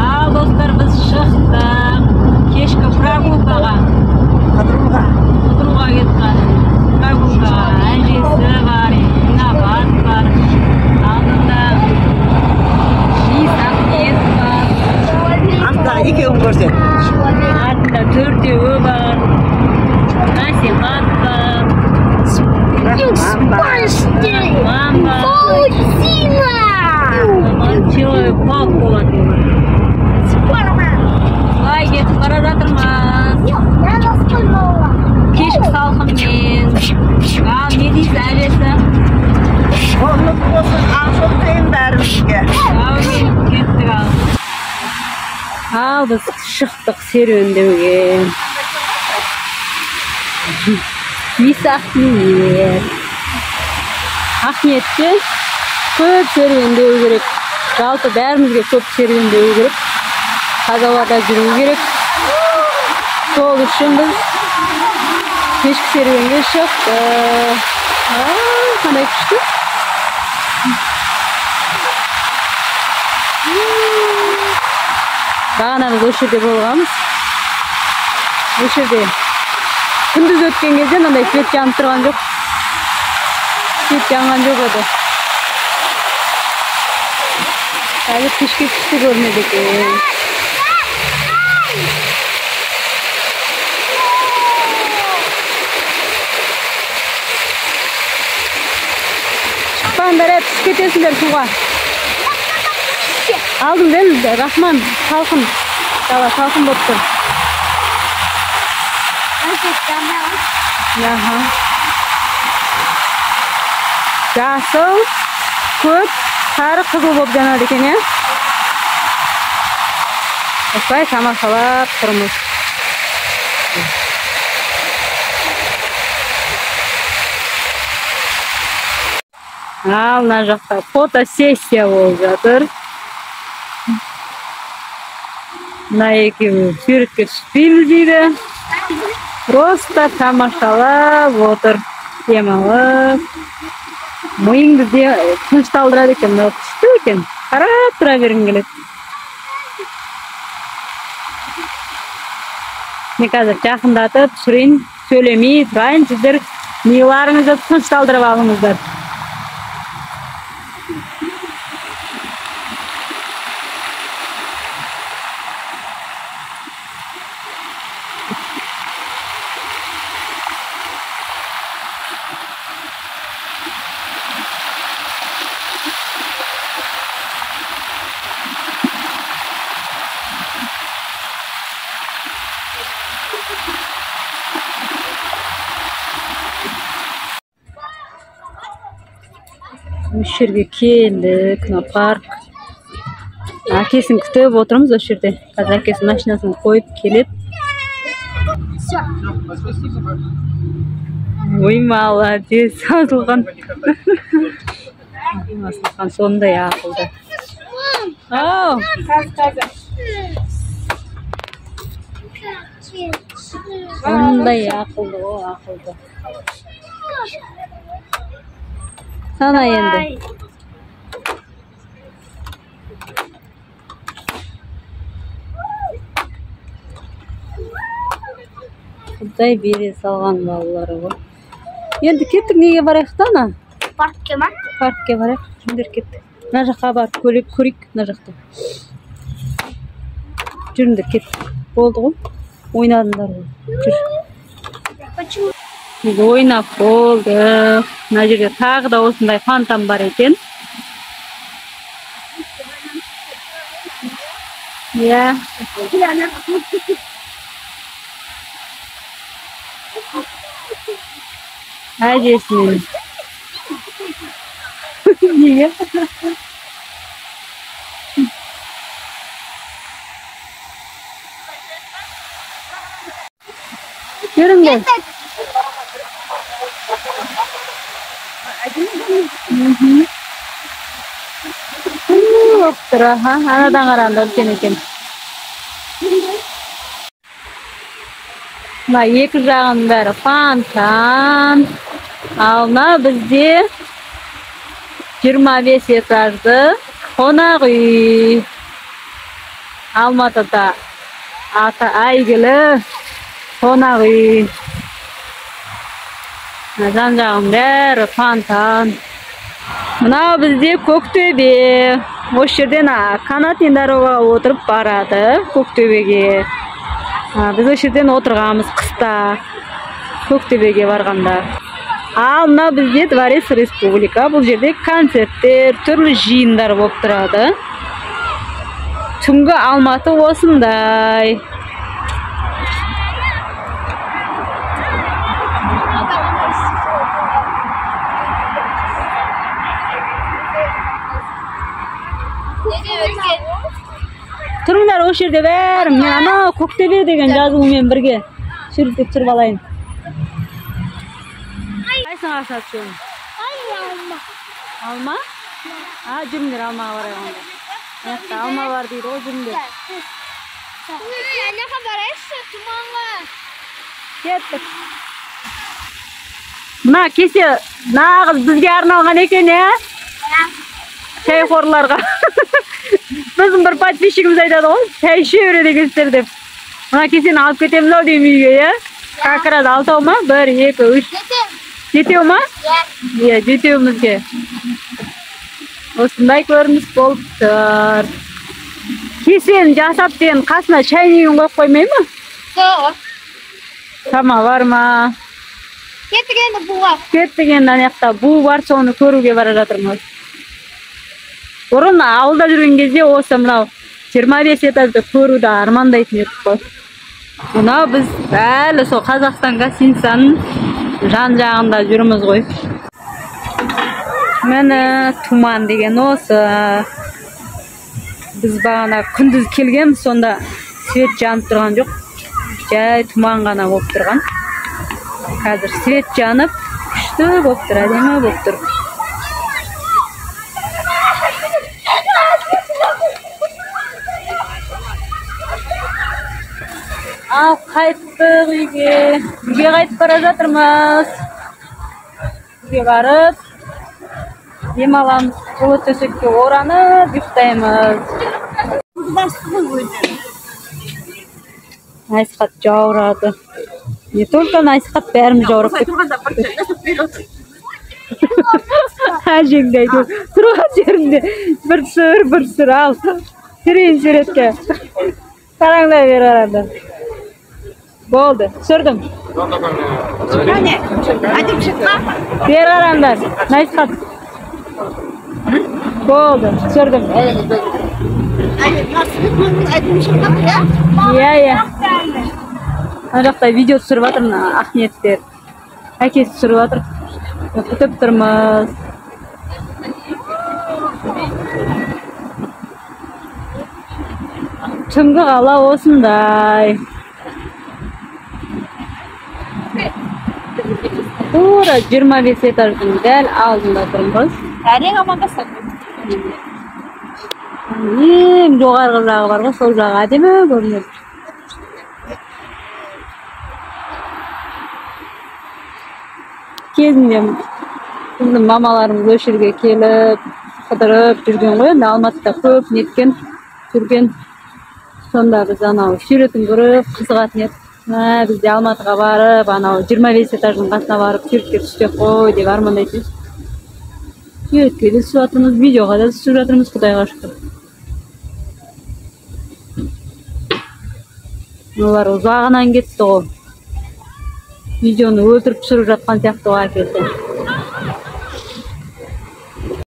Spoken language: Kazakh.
Ал достар, біз шықтық. Кешкі прогулкаға. Қыдыруға. Қыдыруға кеткен. Прогулкаға. Әжесі бар, Инабат бар. Алдында Исахмет бар. Анда екеуін көрсет. Артында төртеуі бар. Насихат бар. Рахман бар. Рахман бар. Паутина! Человек-паук болады. Осылай кетіп бара жатырмыз. Кешкі салқынмен. Ал не дейсіз, әжесі? Қорлық болсын, ақ жол тілеймін бәрімізге. Әумин, кеттік ал. Ал біз шықтық серуендеуге. Исахмет. Ахметке көп серуендеу керек. Жалпы бәрімізге көп серуендеу керек. Таза ауада жүру керек. Сол үшін біз кешкі серуенге шықтық. Қандай күшті. Бағана біз осы жерде болғанбыз. Осы жерде күндіз өткен кезде мынандай свет жанып тұрған жоқ. Свет жанған жоқ еді. Қазір кешке күшті көрінеді екен. Шықпаңдар, түсіп кетесіңдер суға. Алдым бел, Рахман, салқын. Дала салқын болып тұр. Аха. Жасыл, көк, сары, қызыл болып жанады екен, иә? Осылай тамашалап тұрмыз. Ал мына жақта фотосессия болып жатыр. Мына екеуі суретке түспейміз дейді. Просто тамашалап отыр. Демалып. Миыңды тынышталдырады екен, мынау күшті екен. Қарап тұра бергің келеді. Мен қазір жақындатып түсірейін, сөйлемей тұрайын, сіздер миларыңызды тынышталдырып алыңыздар. Осы жерге келдік, мына парк. Әкесін күтіп отырмыз осы жерде. Қазір әкесі машинасын қойып келеді. Ой, молодец, Асылхан. Асылхан сондай ақылды. Ау. Сондай ақылды, о, ақылды. Сана енді. Құдай бере салған балалары ғой. Енді кеттік, неге барайық та ана? Паркке ма? Паркке барайық. Жүріңдер, кеттік. Мына жаққа барып көрейік, мына жақта. Жүріңдер, кеттік. Болды ғой. Ойнадыңдар ғой. Жүр. Біз ойнап болдық. Мына жерде тағы да осындай фонтан бар екен. Иә. Әжесімен. Неге? Жүріңдер. Болып тұр, аха. Анадан қарағанда үлкен екен. Мына екі жағының бәрі фонтан. Ал мына бізде 25 этажды қонақ үй. Алматыда аты әйгілі қонақ үй. Жан жағым бәрі фонтан. Мынау бізде Көктөбе. Осы жерден канатный дорогаға отырып барады Көктөбеге. Біз осы жерден отырғанбыз қыста Көктөбеге барғанда. Ал мынау бізде Дворец Республика. Бұл жерде концерттер, түрлі жиындар болып тұрады. Түнгі Алматы осындай. Тұрыңдар осы жерде бәрі. Мен анау Көктөбе деген жазуымен бірге суретке түсіріп алайын. Қайсың ағашына түсемін? Алма. Алма? А, жүріңдер алмаға барайық онда. Мына жақта алма бар дейді ғой, жүріңдер. Ана жаққа барайықшы, тұманға. Кеттік. Мына кесе нағыз бізге арналған екен, ә? Шайқорларға. Біздің бір подписчигіміз айтады ғой, шай іше береді екенсіздер деп. Мына кесені алып кетеміз ау деймін үйге, иә? Как раз алтау ма? 1, 2, 3. Жетеу ма? Иә, жетеуімізге. Осындай көрініс болып тұр. Кесені жасап деген қасына шайнегін қойып қоймай ма? Жоқ. Самовар ма? Кеттік енді буға. Кеттік енді ана жақта бу бар, соны көруге бара жатырмыз. Бұрын ауылда жүрген кезде осы мынау 25 этажды көруді армандайтын едік қой. Мынау біз әлі сол Қазақстан гостиницаның жан жағында жүрміз ғой. Міне тұман деген осы. Біз бағана күндіз келгенбіз, сонда свет жанып тұрған жоқ. Жай тұман ғана болып тұрған. Қазір свет жанып, күшті болып тұр, әдемі болып тұр. Ал қайттық үйге. Үйге қайтып бара жатырмыз. Үйге барып демаламыз, жылы төсекке оранып ұйықтаймыз. Найсқат жаурады. Не только Найсқат, бәріміз жаурап кеттік. Әжеңді әйтеуір тұрған жерінде бір түсір, бір түсір, ал. Түсірейін суретке. Қараңдар бері қараңдар. Болды, түсірдім. Бері қараңдар, Найсқат. Болды, түсірдім. Иә, иә. Ана жақта видео түсіріп жатыр мына Ақниеттер. Әкесі түсіріп жатыр. Күтіп тұрмыз. Түнгі қала осындай. Тура 25 этаждың дәл алдында тұрмыз. Әрең амандасады. Ең жоғарғы жағы бар ғой, сол жағы әдемі көрінеді. Кезінде біздің мамаларымыз осы жерге келіп, қыдырып жүрген ғой, енді Алматыда көп неткен жүрген. Сонда біз анау суретін көріп қызығатын едік. Біз де Алматыға барып, анау 25 этаждың қасына барып суретке түссек қой деп армандайтын едік. Суретке де түсіп жатырмыз, видеоға да түсіп жатырмыз, Құдайға шүкір. Олар ұзағынан кетті ғой. Видеоны өлтіріп түсіріп жатқан сияқты ғой әкесі.